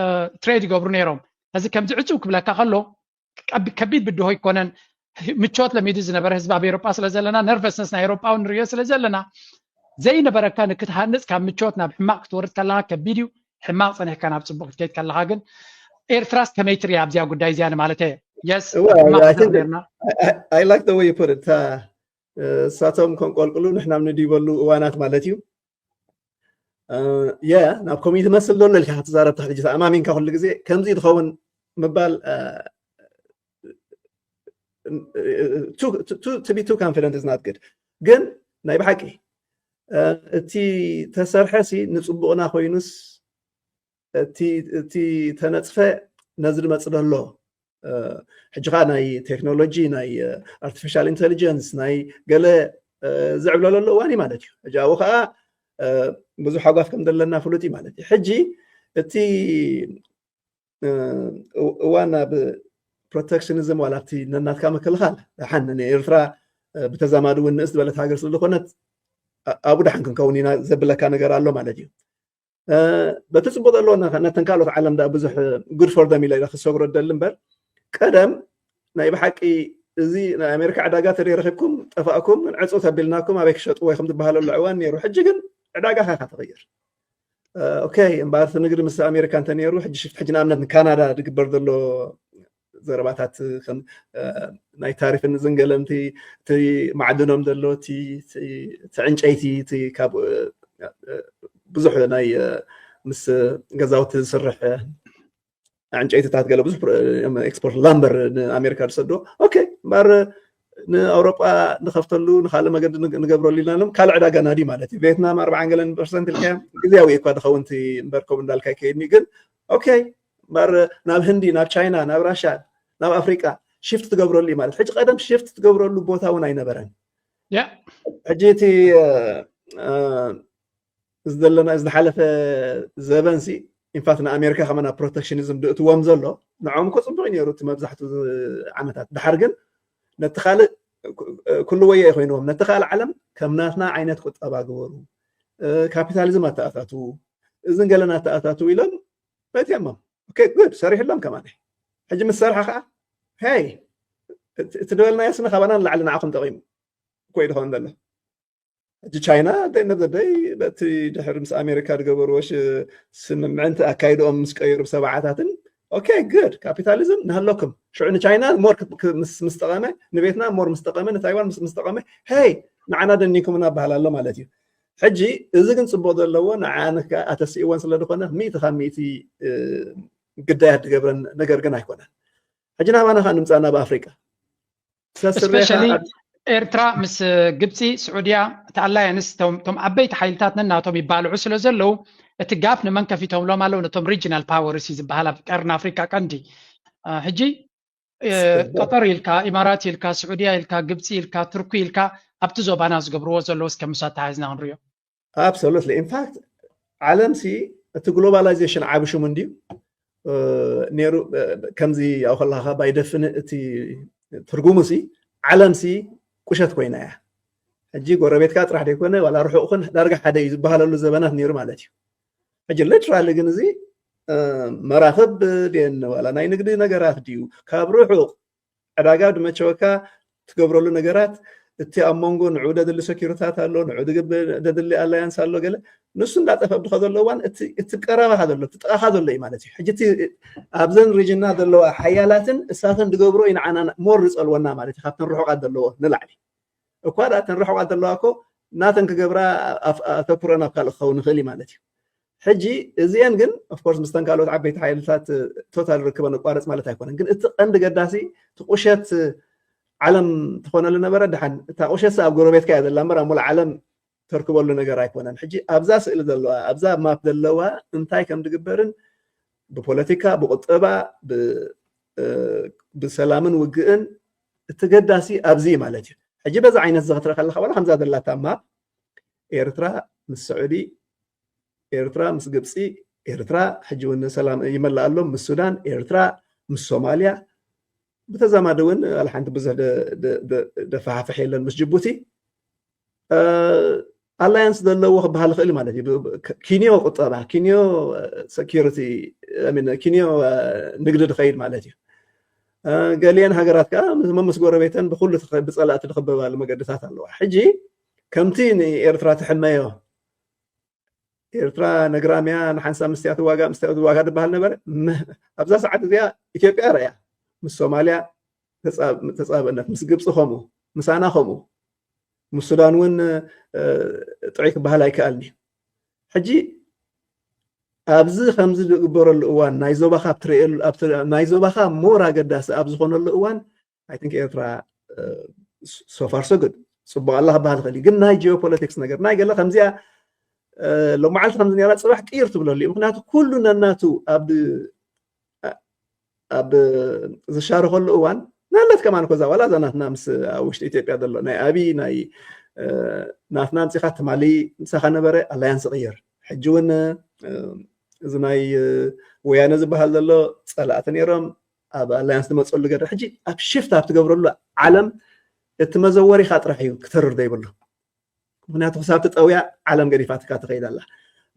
ትሬድ ይገብሩ ነይሮም። እዚ ከምዚ ዕፅው ክብለካ ከሎ ከቢድ ብድሆ ኣይኮነን። ምቾት ለሚዱ ዝነበረ ህዝቢ ኣብ ኤሮጳ ስለ ዘለና ነርቨስነስ ናይ ኤሮጳ ንሪኦ ስለ ዘለና ዘይነበረካ ንክትሃንፅ ካብ ምቾት ናብ ሕማቅ ክትወርድ ከለካ ከቢድ እዩ። ሕማቅ ፀኒሕካ ናብ ፅቡቅ ክትከይድ ከለካ ግን ኤርትራስ ከመይ ትሪያ ኣብዚኣ ጉዳይ እዚኣ ንማለት እየ። Yes I like the way you put it. እሳቶም ከንቆልቁሉ ንሕና ንድይበሉ እዋናት ማለት እዩ። የ ናብ ኮሚቴ መስል ዘሎ ኢልካ ክትዛረብ ትኽእል ተኣማሚንካ ኩሉ ግዜ ከምዚ ትኸውን ምባል to be too confident is not good። ግን ናይ ብሓቂ እቲ ተሰርሐ ሲ ንፅቡቕና ኮይኑስ እቲ ተነፅፈ ነዚ ዝመፅእ ዘሎ ሕጂ ከዓ ናይ ቴክኖሎጂ ናይ ኣርቲፊሻል ኢንቴሊጀንስ ናይ ገለ ዝዕብለለሉ እዋን እዩ ማለት እዩ። ሕጂ ኣብኡ ከዓ ብዙሕ ሓጓፍ ከም ዘለና ፍሉጥ እዩ ማለት እዩ። ሕጂ እቲ እዋን ናብ ፕሮቴክሽኒዝም ዋላ ኣብቲ ነናትካ ምክልኻል ደሓን ንኤርትራ ብተዛማዲ እውን ንእስ ዝበለት ሃገር ስለዝኾነት ኣብኡ ደሓን ክንከውን ኢና ዘብለካ ነገር ኣሎ ማለት እዩ። በቲ ፅቡቅ ዘለዎ ነተን ካልኦት ዓለም ዳ ብዙሕ good for them ኢለ ክሰግሮ ደሊ እምበር ቀደም ናይ ብሓቂ እዚ ናይ ኣሜሪካ ዕዳጋ ተደይ ረኪብኩም ጠፋእኩም ዕፁ ተቢልናኩም ኣበይ ክሸጥዎ ኢኹም ዝበሃለሉ እዋን ነይሩ። ሕጂ ግን ዕዳጋ ካ ትቕይር። ኦኬ እምበኣር እቲ ንግዲ ምስ ኣሜሪካ እንተ ነይሩ ሕጂ ሽፍት ሕጂ ንኣብነት ንካናዳ ዝግበር ዘሎ ዘረባታት ከም ናይ ታሪፍን ዝንገለን እቲ ማዕድኖም ዘሎ እቲ ዕንጨይቲ እቲ ካብ ብዙሕ ናይ ምስ ገዛውቲ ዝስርሕ ዕንጨይትታት ገለ ብዙሕ ኤክስፖርት ላምበር ንኣሜሪካ ዝሰዶ ኦኬ እምበር ንኣውሮጳ ንኸፍተሉ ንካልእ መገዲ ንገብረሉ ኢልና ሎም ካልእ ዕዳጋ ናዲ ማለት እዩ። ቬትናም ኣርባዓን ገለን ፐርሰንት ኢልካ ግዜያዊ እኳ ድኸውን እምበር ከም እንዳልካ ይከይድኒ ግን ኦኬ እምበር ናብ ህንዲ ናብ ቻይና ናብ ራሻ ናብ ኣፍሪቃ ሽፍት ትገብረሉ እዩ ማለት ሕጂ ቀደም ሽፍት ትገብረሉ ቦታ እውን ኣይነበረን። ሕጂ እቲ ዘለና ዝሓለፈ ዘበን ሲ ኢንፋክት ንኣሜሪካ ከመና ፕሮቴክሽኒዝም ድእትዎም ዘሎ ንዕኦም እኮ ፅቡቅ እዩ ነይሩ እቲ መብዛሕቱ ዓመታት ድሓር ግን ነቲ ካልእ ኩሉ ወየ ኮይንዎም ነቲ ካልእ ዓለም ከም ናትና ዓይነት ቁጠባ ግበሩ ካፒታሊዝም ኣተኣታትዉ እዝን ገለን ኣተኣታትዉ ኢሎም መትየሞም። ጉድ ሰሪሕሎም ከማን ሕጂ ምስ ሰርሐ ከዓ ሄይ እቲ ዝበልናዮ ስኒ ካባና ንላዕሊ ንዓኹም ጠቂሙ እኮ እዩ ድኸውን ዘሎ። ሕጂ ቻይና ደይ ነብዘደይ በቲ ድሕሪ ምስ ኣሜሪካ ዝገበርዎ ስምምዕንቲ ኣካይድኦም ምስ ቀየሩ ብሰብዓታትን okay, good, ካፒታሊዝም ንሃለኩም። ሽዑ ንቻይና ሞር ምስ ጠቐመ፣ ንቤትና ሞር ምስ ጠቐመ፣ ንታይዋን ምስ ጠቐመ፣ ሄይ ንዓና ደኒንኩምና በሃል ኣሎ ማለት እዩ። ሕጂ እዚ ግን ፅቡቕ ዘለዎ ንዓንካ ኣተስእወን ስለ ዝኾነ ሚእቲ ካብ ሚእቲ ግዳያት ዝገብረን ነገር ግን ኣይኮነን። ሕጂ ናባና ከዓ ንምፃእ ናብ ኣፍሪቃ especially ኤርትራ ምስ ግብፂ፣ ስዑድያ፣ እቲ ኣላያንስ፣ እቶም ዓበይቲ ሓይልታት ነናቶም ይባልዑ ስለ ዘለዉ እቲ ጋፕ ንመን ከፊቶምሎም ኣለዉ? ነቶም ሪጂናል ፓወርስ ዝበሃል ኣብ ቀርኒ ኣፍሪካ ቀንዲ። ሕጂ ቀጠር ኢልካ፣ ኢማራት ኢልካ፣ ስዑድያ ኢልካ፣ ግብፂ ኢልካ፣ ቱርኪ ኢልካ ኣብቲ ዞባና ዝገብርዎ ዘለዉ እስከ ምስ ኣተሓዝና ክንሪኦ። Absolutely. In fact ዓለም ሲ እቲ ግሎባላይዜሽን ዓቢ ሽሙ እንድዩ ነይሩ። ከምዚ ያው ከለካ ባይደፍን እቲ ትርጉሙ ሲ ዓለም ሲ ቁሸት ኮይና እያ። ሕጂ ጎረቤትካ ጥራሕ ዘይኮነ ዋላ ርሑቕ ኹን ዳርጋ ሓደ እዩ ዝበሃለሉ ዘበናት ነይሩ ማለት እዩ። ሕጂ ሊትራሊ ግን እዚ መራኽብ ድየን ዋላ ናይ ንግዲ ነገራት ድዩ ካብ ርሑቕ ዕዳጋ ድመቸወካ ትገብረሉ ነገራት እቲ ኣብ መንጎ ንዑ ደድሊ ሰኪሪታት ኣሎ፣ ንዑ ደድሊ ኣላያንስ ኣሎ ገለ ንሱ እንዳጠፈ ብድኸ ዘሎ እዋን እቲ ቀረባኻ ዘሎ እቲ ጥቓኻ ዘሎ እዩ ማለት እዩ። ሕጂ ኣብዘን ሪጅና ዘለዋ ሓያላትን እሳተን ድገብሮ እዩ ንዓና ሞር ዝፀልወና ማለት እዩ ካብተን ርሑቓት ዘለዎ ንላዕሊ። እኳ ደኣ እተን ርሑቓት ዘለዋ እኮ ናተን ክገብራ ኣተኩረን ኣብ ካልእ ክኸውን ይኽእል እዩ ማለት እዩ። ሕጂ እዚአን ግን ኦፍኮርስ ምስተን ካልኦት ዓበይቲ ሓይልታት ቶታል ርክበን ኣቋርፅ ማለት ኣይኮነን። ግን እቲ ቀንዲ ገዳሲ እቲ ቁሸት ዓለም ትኾነሉ ነበረ። ድሓን እታ ቁሸት ኣብ ጎረቤትካ እያ ዘላ እምበር ኣብ ሙሉእ ዓለም ተርክበሉ ነገር ኣይኮነን። ሕጂ ኣብዛ ስእሊ ዘለዋ ኣብዛ ማፕ ዘለዋ እንታይ ከም ዝግበርን ብፖለቲካ ብቁጠባ ብሰላምን ውግእን እቲ ገዳሲ ኣብዚ ማለት እዩ። ሕጂ በዚ ዓይነት እዚ ክትርኢ ከለካ ዋላ ከምዛ ዘላታ ማፕ ኤርትራ ምስ ስዑዲ ኤርትራ ምስ ግብፂ ኤርትራ ሕጂ እውን ሰላም ይመላእ ኣሎ ምስ ሱዳን ኤርትራ ምስ ሶማልያ ብተዛማዲ እውን ኣላ ሓንቲ ብዙሕ ደፋሓፍሕ የለን ምስ ጅቡቲ ኣላያንስ ዘለዎ ክበሃል ይኽእል ማለት እዩ። ኪንዮ ቁጠባ ኪንዮ ሰኪሪቲ ኪንዮ ንግዲ ዝኸይድ ማለት እዩ። ገሊአን ሃገራት ከዓ መምስ ጎረቤተን ብኩሉ ብፀላእቲ ዝኽበባሉ መገድታት ኣለዋ። ሕጂ ከምቲ ንኤርትራ ትሕመዮ ኤርትራ ነግራምያ ንሓንሳብ ምስትያ ትዋጋ ምስትያ ትዋጋ ዝበሃል ነበረ። ኣብዛ ሰዓት እዚኣ ኢትዮጵያ ርኣያ ምስ ሶማልያ ተፃብእነት ምስ ግብፂ ከምኡ ምሳና ከምኡ ምስ ሱዳን እውን ጥዑይ ክበሃል ኣይከኣልን እዩ። ሕጂ ኣብዚ ከምዚ ዝግበረሉ እዋን ናይ ዞባኻ ትርእየሉ ናይ ዞባኻ ሞር ኣገዳሲ ኣብ ዝኾነሉ እዋን I think ኤርትራ so far so good ፅቡቅ ኣላ ክበሃል ይኽእል እዩ። ግን ናይ ጂኦፖለቲክስ ነገር ናይ ገለ ከምዚኣ ሎመዓልቲ ከምዚ ነራ ፅባሕ ቅይር ትብለሉ እዩ። ምክንያቱ ኩሉ ነናቱ ኣብ ኣብ ዝሻረኸሉ እዋን ናለት ከማን ኮዛ ዋላ እዛ ናትና ምስ ኣብ ውሽጢ ኢትዮጵያ ዘሎ ናይ ኣብይ ናይ ናትና ኣምፂኻ ትማሊ ምሳኻ ነበረ ኣላያንስ ቅይር ሕጂ እውን እዚ ናይ ወያነ ዝበሃል ዘሎ ፀላእቲ ነይሮም ኣብ ኣላያንስ ዝመፀሉ ገደ ሕጂ ኣብ ሽፍት ኣብ ትገብረሉ ዓለም እቲ መዘወሪኻ ጥራሕ እዩ ክተርር ዘይብሉ። ምክንያቱ ክሳብ ትጠውያ ዓለም ገዲፋትካ ትኸይድ ኣላ።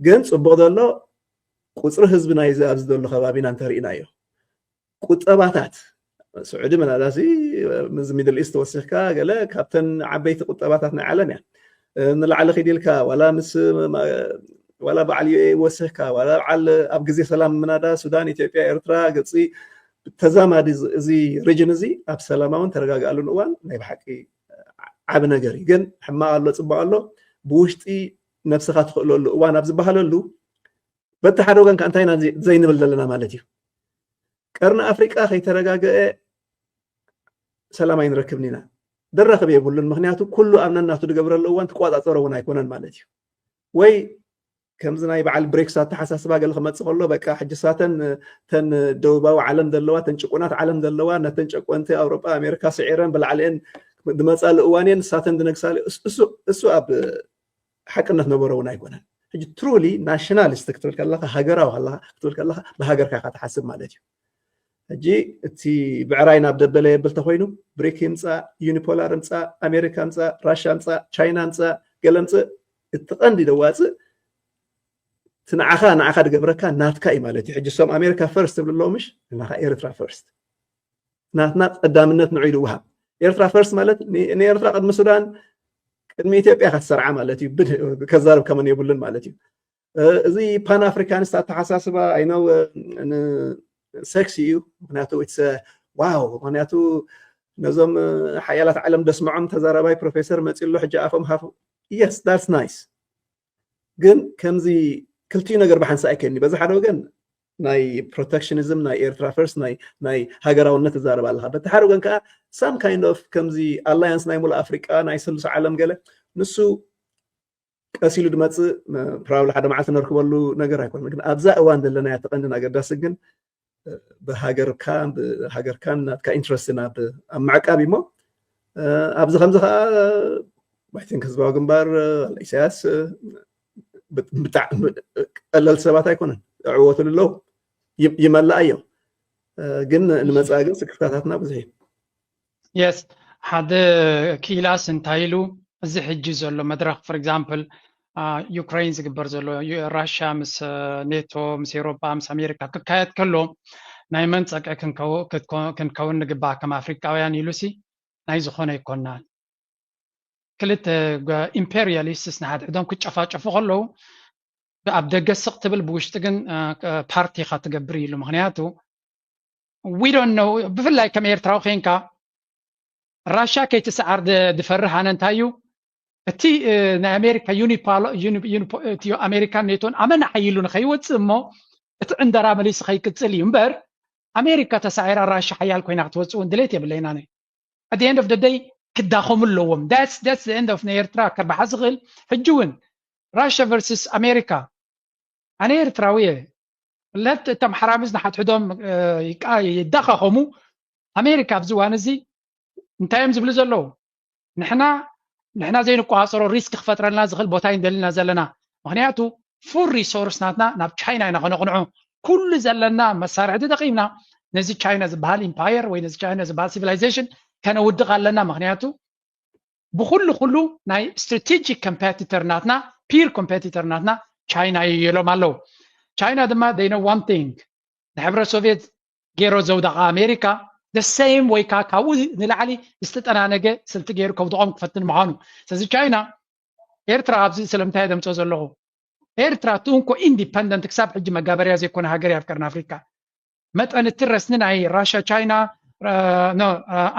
ግን ፅቡቕ ዘሎ ቁፅሪ ህዝቢ ናይዚ ኣብዚ ዘሎ ከባቢና እንተርኢናዮ ቁጠባታት ስዑዲ ምናልባሲ ምስ ሚድል ኢስት ወሲኽካ ገለ ካብተን ዓበይቲ ቁጠባታት ናይ ዓለም እያ። ንላዕሊ ኺድ ኢልካ ዋላ ምስ ዋላ በዓል ዩ ኤ ወሲኽካ ዋላ በዓል ኣብ ግዜ ሰላም ምናዳ ሱዳን፣ ኢትዮጵያ፣ ኤርትራ፣ ግብፂ ተዛማዲ እዚ ሪጅን እዚ ኣብ ሰላማውን ተረጋግኣሉን እዋን ናይ ብሓቂ ዓቢ ነገር እዩ። ግን ሕማቕ ኣሎ ፅቡቕ ኣሎ ብውሽጢ ነብስኻ ትኽእለሉ እዋን ኣብ ዝበሃለሉ በቲ ሓደ ወገን ከዓ እንታይ ኢና ዘይንብል ዘለና ማለት እዩ። ቀርኒ ኣፍሪቃ ከይተረጋገአ ሰላም ኣይንረክብን ኢና። ደራኽብ የብሉን። ምክንያቱ ኩሉ ኣብ ነናቱ ዝገብረሉ እዋን ትቆፃፀሮ እውን ኣይኮነን ማለት እዩ። ወይ ከምዚ ናይ በዓል ብሬክስ ኣተሓሳስባ ገለ ክመፅእ ከሎ በቃ ሕጂ ሳተን ተን ደቡባዊ ዓለም ዘለዋ ተን ጭቁናት ዓለም ዘለዋ ነተን ጨቆንቲ ኣውሮጳ ኣሜሪካ ስዒረን ብላዕሊአን ዝመፃሉ እዋን እየን ንሳተን ዝነግሳሉ እሱ ኣብ ሓቅነት ነበሮ እውን ኣይኮነን። ሕጂ ትሩሊ ናሽናሊስት ክትብል ከለካ ሃገራዊ ክትብል ከለካ ብሃገርካ ኢካ ትሓስብ ማለት እዩ። ሕጂ እቲ ብዕራይ ናብ ደበለ የብል ተኮይኑ ብሪክ ይምፃእ፣ ዩኒፖላር ምፃእ፣ ኣሜሪካ ምፃእ፣ ራሻ ምፃእ፣ ቻይና ምፃእ፣ ገለ ምፅእ እቲ ቀንዲ ደዋፅእ እቲ ንዓኻ ንዓኻ ዝገብረካ ናትካ እዩ ማለት እዩ። ሕጂ እሶም ኣሜሪካ ፈርስት ትብል ኣለዎ ምሽ ንናኻ ኤርትራ ፈርስት ናትና ቀዳምነት ንዑ ይድወሃብ። ኤርትራ ፈርስት ማለት ንኤርትራ ቅድሚ ሱዳን ቅድሚ ኢትዮጵያ ከሰርዓ ማለት እዩ። ከዛርብ ከመን የብሉን ማለት እዩ። እዚ ፓን ኣፍሪካኒስት ኣተሓሳስባ ኣይነው ሴክሲ እዩ። ምክንያቱ ዋው፣ ምክንያቱ ነዞም ሓያላት ዓለም ደስምዖም ተዛራባይ ፕሮፌሰር መፂሉ ሕጂ ኣፎም ሃፉ። Yes, that's nice። ግን ከምዚ ክልቲኡ ነገር ብሓንሳእ ኣይከኒ። በዚ ሓደ ወገን ናይ ፕሮቴክሽኒዝም፣ ናይ ኤርትራ ፈርስት፣ ናይ ሃገራውነት ትዛረብ ኣለካ። በቲ ሓደ ወገን ከዓ some kind of ከምዚ ኣላያንስ ናይ ሙሉእ ኣፍሪቃ፣ ናይ ስሉስ ዓለም ገለ፣ ንሱ ቀስ ኢሉ ድመፅእ፣ ፕራብሊ ሓደ መዓልቲ ነርክበሉ ነገር ኣይኮነን። ግን ኣብዛ እዋን ዘለናያ ተቐንድን ኣገዳሲ ግን ብሃገርካ ብሃገርካን ናትካ ኢንትረስት ናብ ኣብ ምዕቃብ እሞ ኣብዚ ከምዚ ከዓ ባይትን ህዝባዊ ግንባር ኢሳያስ ብጣዕሚ ቀለል ሰባት ኣይኮነን። ኣዕወትሉ ኣለዉ ይመላእ እዮም። ግን ንመፃ ግን ስክፍታታትና ብዙሕ እዩ። የስ ሓደ ክኢላስ እንታይ ኢሉ እዚ ሕጂ ዘሎ መድረክ for example ዩክሬን ዝግበር ዘሎ ራሽያ ምስ ኔቶ ምስ ኤውሮጳ ምስ ኣሜሪካ ክካየድ ከሎ ናይ መን ፀቅዒ ክንከውን ንግባእ ከም ኣፍሪቃውያን ኢሉሲ ናይ ዝኾነ ኣይኮናን። ክልተ ኢምፔሪያሊስትስ ንሓድሕዶም ክጨፋጨፉ ከለዉ ኣብ ደገ ስቕ ትብል ብውሽጢ ግን ፓርቲ ኢኻ ትገብር ኢሉ። ምክንያቱ we don't know ብፍላይ ከም ኤርትራዊ ኮንካ ራሻ ከይትስዓር ድፈርህ ኣነ እንታይ እዩ እቲ ናይ ኣሜሪካ ዩኒፓሎ ኣሜሪካን ኔቶን ኣመና ሓይሉ ንኸይወፅእ እሞ እቲ ዕንደራ መሊሱ ከይቅፅል እዩ እምበር ኣሜሪካ ተሳዒራ ራሻ ሓያል ኮይና ክትወፅእ እውን ድሌት የብለይና። At the end of the day ክዳኸሙ ኣለዎም። That's that's the end of ናይ ኤርትራ ከርባሓ ዝኽእል ሕጂ እውን ራሻ ቨርስስ ኣሜሪካ ኣነ ኤርትራዊ እየ። ለት እቶም ሓራምዝ ንሓድሕዶም ይዳኻኸሙ። ኣሜሪካ ኣብዚ እዋን እዚ እንታይ እዮም ዝብሉ ዘለዉ? ንሕና ንሕና ዘይንቆፃፀሮ ሪስክ ክፈጥረልና ዝኽእል ቦታ እዩ ንደሊ ዘለና ዘለና። ምክንያቱ ፉል ሪሶርስ ናትና ናብ ቻይና ኢና ከነቕንዖ። ኩሉ ዘለና መሳርሒ ተጠቂምና ነዚ ቻይና ዝበሃል ኢምፓየር ወይ ነዚ ቻይና ዝበሃል ሲቪላይዜሽን ከነውድቕ ኣለና። ምክንያቱ ብኩሉ ኩሉ ናይ ስትራቴጂክ ኮምፔቲተር ናትና ፒር ኮምፔቲተር ናትና ቻይና እዩ ኢሎም ኣለዉ። ቻይና ድማ they know one thing ንሕብረት ሶቪየት ገይሮ ዘውደቓ ኣሜሪካ the same ወይ ከዓ ካብኡ ንላዕሊ ዝተጠናነገ ስልቲ ገይሩ ከውድቖም ክፈትን ምዃኑ። ስለዚ ቻይና ኤርትራ ኣብዚ ስለምንታይ ደምፆ ዘለኹ ኤርትራ ትንኮ ኢንዲፐንደንት ክሳብ ሕጂ መጋበርያ ዘይኮነ ሃገር እያ ኣብ ቀርኒ ኣፍሪካ። መጠን እቲ ረስኒ ናይ ራሽያ ቻይና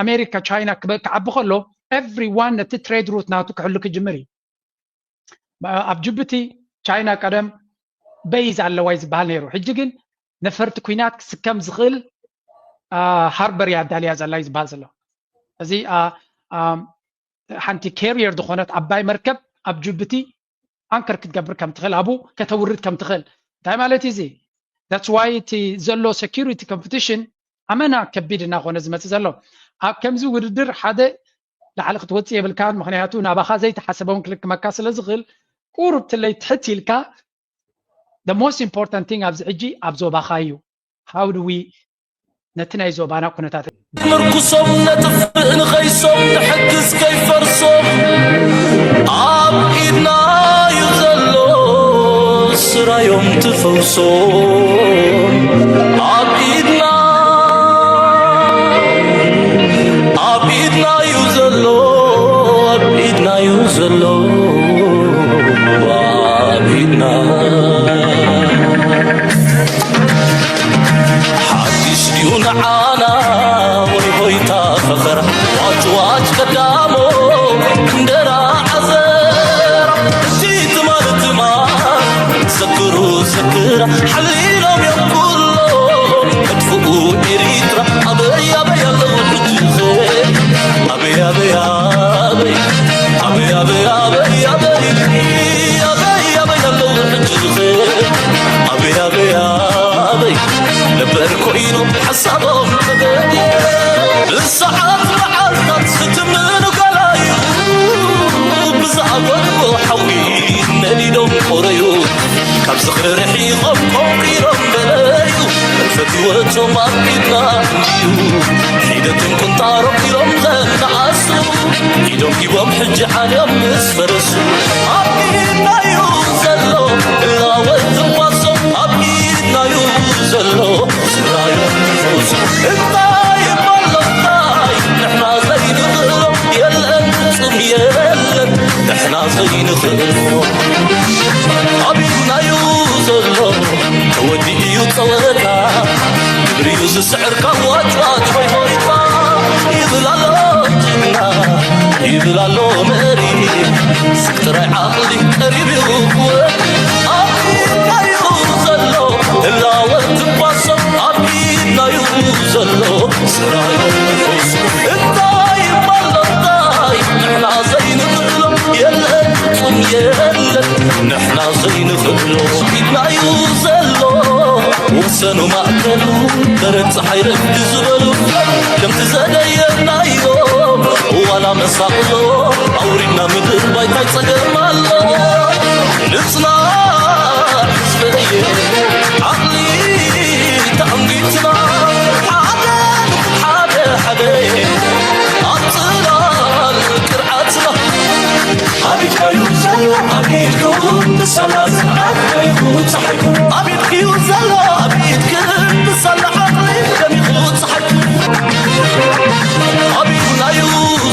ኣሜሪካ ቻይና ክዓቢ ከሎ ኤቭሪዋን ነቲ ትሬድ ሩት ናቱ ክሕሉ ክጅምር እዩ። ኣብ ጅቡቲ ቻይና ቀደም በይዝ ኣለዋ እዩ ዝበሃል ነይሩ። ሕጂ ግን ነፈርቲ ኩናት ክስከም ዝኽእል ሃርበር እያ ኣዳልያ ዘላ እዩ ዝበሃል ዘሎ። እዚ ሓንቲ ካሪየር ዝኾነት ዓባይ መርከብ ኣብ ጅቡቲ ኣንከር ክትገብር ከም ትኽእል ኣብኡ ከተውርድ ከም ትኽእል እንታይ ማለት እዩ እዚ? That's why እቲ ዘሎ ሴኩሪቲ ኮምፒቲሽን ኣመና ከቢድ እናኾነ ዝመፅእ ዘሎ። ኣብ ከምዚ ውድድር ሓደ ላዕሊ ክትወፅእ የብልካን፣ ምኽንያቱ ናባኻ ዘይተሓሰበ እውን ክልክመካ ስለ ዝኽእል ቁሩብ ትለይ ትሕት ኢልካ the most important thing ኣብዚ ሕጂ ኣብ ዞባኻ እዩ። How do we ነቲ ናይ ዞባና ኩነታት ምርኩሶም ነጥፍእ ንኸይሶም ንሕግዝ ከይፈርሶም ኣብ ኢድና እዩ ዘሎ ስራዮም ትፈውሶም ኣብ ኢድና ኣብ ኢድና እዩ ዘሎ ኣብ ኢድና እዩ ዘሎ ኣብ ኢድና ሓድሽ ድዩ ንዓና ወይ ሆይታ ፈኸራ ዋጭ ዋጭ ቀዳሞ እንደራ ዓዘራ እቲ ትማል ትማል ዘክሩ ዘክራ ሓሊሎም እዮም ኩሎም መጥፍኡ ኤሪትራ ኣበይ ኣበይ ኣለዉ ሕጂ ኣበይ ኣበይ ኣበይ ኣበይ ኣበይ ኣበይ ኣበይ ኣበይ ኣበይ ኣበይ ኣበይ ኣለዉ ሕጂ ኣበይ ኣበይ ኣበይ ነበር ኮይኖም ሓሳቦም ተገድየ ብሰዓት መዓልታት ዝትምኑ ገላዩ ብዝኣጎድቦ ሓዊ ነዲዶም ቆረዩ ካብ ዝኽሪ ርሒቖም ቆንቂሮም በለዩ መንፈት ህይወቶም ኣብ ኢድና እዩ ሒደትን ቁንጣሮም ኢሎም ዘናኣሱ ኢዶም ሂቦም ሕጂ ዓልዮም ምስ ፈረሱ ኣብ ኢድና እዩ ዘሎ እላወ ትንፋሶም ኣብ ኢድና እዩ ዘሎ ስራዮም ትፈውሱ እንታይ እሞ ኣሎ እንታይ ንሕና ዘይንኽእሎ የለን ፍጹም የለን ንሕና ዘይንኽእሎ ኣብ ኢድና እዩ ዘሎ ተወዲኡ እዩ ጸወታ ግብሪ ስዕርካ ዋጭዋጭ ሆይ ሆይታ ይብል ኣሎ ጅግና፣ ይብል ኣሎ መሪ። ስቅ ጥራይ ዓቕሊ ቀሪቡ ክወ ኣብ ኢድናዩ ዘሎ ህላወ ትባሶ ኣብ ኢድናዩ ዘሎ ስራዮ። እንታይ ይባሎ እንታይ ንሕና ዘይንኽእሎ የለን፣ ፍጹም የለን ንሕና ዘይንኽእሎ ኢድናዩ ዘሎ ወሰኑ ማእከሉ በረድ ጸሓይ ረፍዲ ዝበሉ ከምቲ ዘደየናዮ ዋላ መሳቕሎ ኣውሪድና ምድር ባይታይ ጸገም ኣሎ። ንጽናዕ ህዝበየ ዓቕሊ ተኣንጊትና ሓደ ሓደ ሓደ ኣብ ጽላል ቅርዓትና ኣቢትካዩ ዘሎ ኣቢትኩም ብሰላ ዝዓበይኩ ጸሓይኩም